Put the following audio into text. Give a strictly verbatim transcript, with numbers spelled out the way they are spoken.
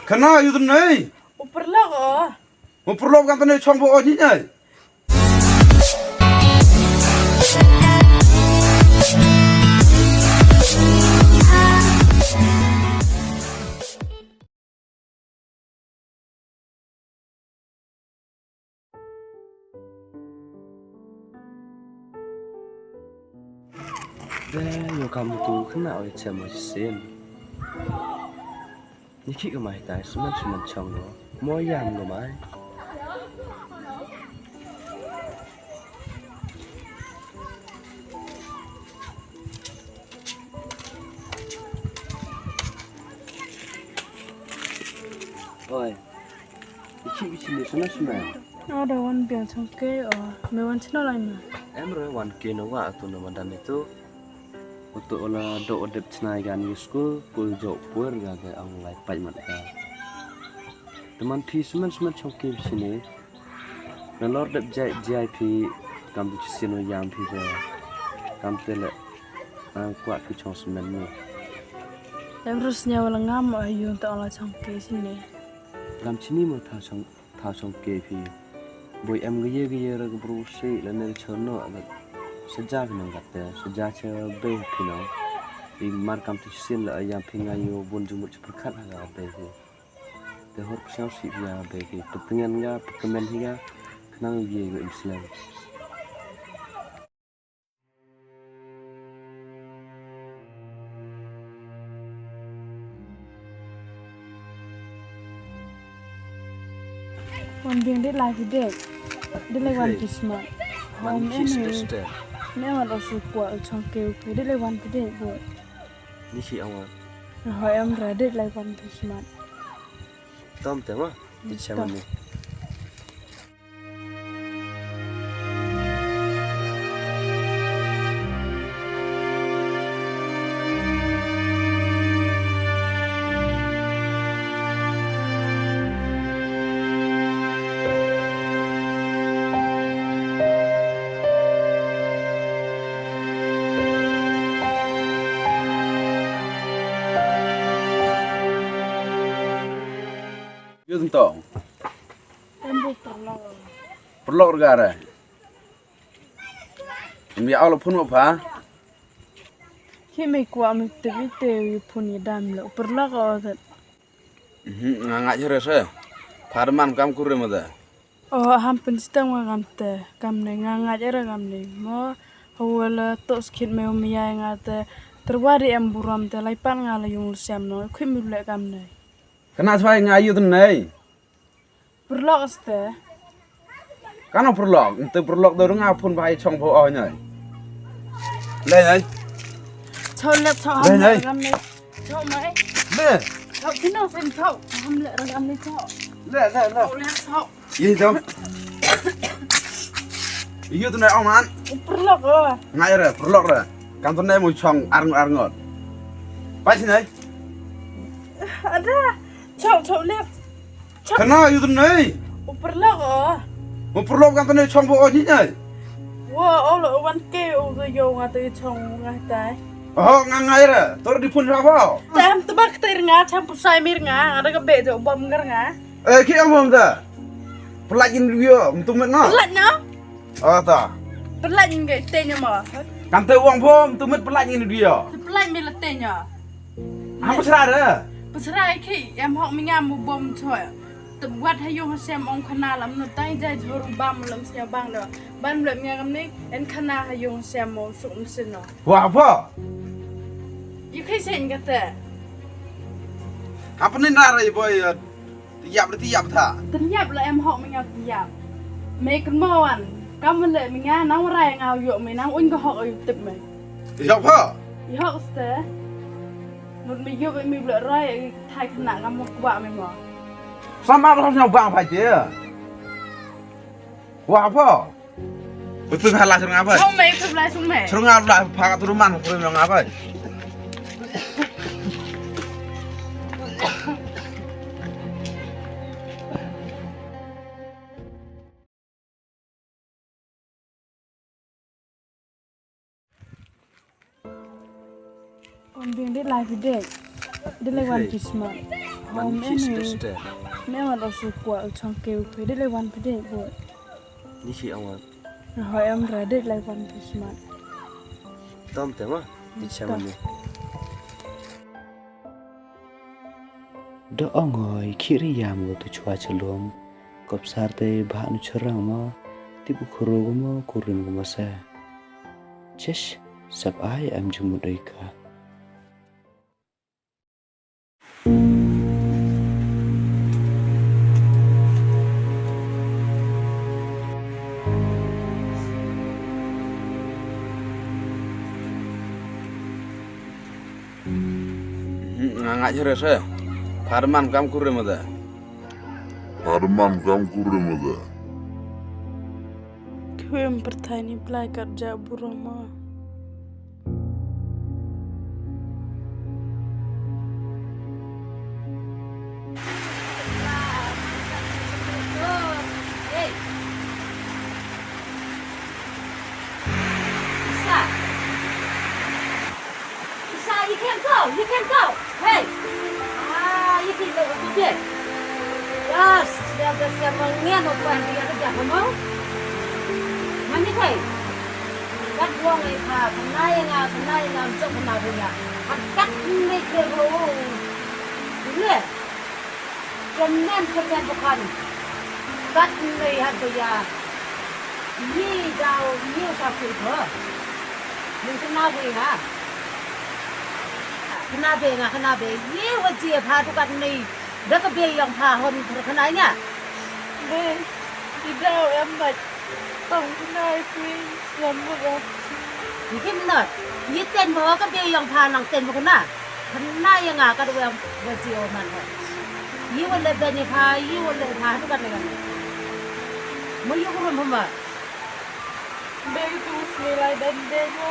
Khana ïa u tynne. U paralok o. U paralok kan tynne chong bo o ni nai. Be, ïoh kam tu khynnah oi chem oi sien. Ni ki ka mai tai suman suman chong lo. Mo yam lo mai. Oi. Ichi ichi ni sana sima. Ada wan biang chong ke o me wan chino lai ma. Em re wan ke no wa tu no madan itu. Utu ola do odep china gan ni school pul jo pur ga ke ang lai pai mat ka. Teman phi semen semen chong ke sini. Na lor dep jai jai phi kam tu chisino yam phi ke. Kam tele ang kuat phi chong semen ni. Em rus nyawa lengam ayun ta ola chong ke sini. Lam chini mo tha chong tha chong ke phi. Boi em gaye gaye ra ga bru se la ne chono aga. Saja phi nang kate saja che be phi nang. I mar kam tu sin la ayam phi nga yo bun jumut che perkat ha ga be phi. Te hor psiaw si phi ya be phi. Petengan ga pekemen hi ga. Kenang ye ga im slem. Wan biang dei lai phi dei. Dei lai wan phi smat. Wan phi smat. Ne wan osu kwa u chong ke u phi dei lai wan phi dei bo. Ni si awan. Ho em ra dei lai wan phi smat. Tom te ma. Di chaman ni. Yun tong. Perlok re. Mbi au lo phun mo pha. Ki me kwa me te bi te wi phun i dam lo. Perlok o te. Nga nga jere se. Pha de man kam kure mo te. O ham pen stem nga kam te. Kam ne nga nga jere kam ne. Mo hawala to skit me umi ya nga te. Terwari em buram te lai pan nga la yung siam no. Kwi mi le kam ne. Kana swai nga yu te ne. Perlok ste. Kano perlok? Nte perlok do nga phun bai chong pho oh nyai. Le nyai. Chau le chau ham le ngam le. Chau mai. Le. Chau kino sen chau. Ham le ngam le chau. Le le le. Chau le chau. Ye jam. Yu tu nai oman. Perlok o. Ngai re perlok re. Kan tu nai mu chong arngot arngot. Pai sini. Ada. Chau chau le. Kana yu tene? U perlok o. U perlok kan tene chong bo o ni nai. Wa o lo wan ke u do yo nga te chong nga tai. Oh nga ngai ra. Tor di pun ra bo. Tam tebak te nga cham pusai mir nga ada ke be jo bom ngar nga. Eh ki am bom da. Pelak in yu mtu met na. Pelak na. Oh ta. Pelak in ke te nya ma. Kan te wang bo mtu met pelak in yu. Pelak mi le te nya. Ham pasra da. Pasra ki em hok mi nga mu bom choi. Te buat ha yung sem ong khana lam no tai jai jor bam lam snya bang do. Ban blem nga kam ni en khana ha yung sem mo suk mesin no. Wa pho. Yu kai sen kate. Hapni na rai boy. Tiap ri tiap tha. Tiap la em hok mi nga tiap. Me kun mo wan. Kam le mi nga nang rai nga yo me nang un ko hok yu tip me. Yok pho. Yok ste. Nut mi yup mi blek roi thai khana ngam mo kwah mi mo. Sama ro sñiaw bang phai te. Kwah pho. Pui pui pha la srnga phai. Chong me pui la sung me. Srnga la pha ka tu man pui nga phai. Kon biang dei lai phi dei. Dei lai wan phi smat. Wan phi smat. Me wan osu kwa u chong ke u phi dei lai wan phi dei bo. Ni phi awan. Ho em ra dei lai wan phi smat. Tom te ma. Di chama ni. Da ong hoi khiri yam go tu chwa chalom. Kop sar te ba nu charang ma. Ti bu khuru go ma kurim go ma sa. Chesh sap ai am jumut ai ka. Nga ngait shuh re se. Pharman kam kurim ma da. Pharman kam kurim ma da. Kwem pyrthai ni Blai kat ja burama. Isa, you can go, you can go. Hey. Ah, you can go, you can. Yes, ya, ya, ya, mangen o kwan dia ke dia mo. Mani kai. Kat wong ai ka, kana ya nga, kana ya nga, jok kana dia. Kat kat ni ke ho. Ni. Kynmen kynmen bukan. Kat nai ha daya. Yi dau yi sa phi ba. Ning kena be nga. Kena be nga kena be. Yi wa ji pha tu kat nai. Da ka be yang pha hon kena nya. Be. Yi dau em mat. Tang kena phi. Lam ba. Yi kim na. Yi ten ba ka be yang pha nang ten ba kena. Kena ya nga ka dua ba ji o man ha. Yi wa le ben ya pha, yi wa le pha tu kan le kan. Mo yi ku rum ma. Be tu smi lai ben be mo.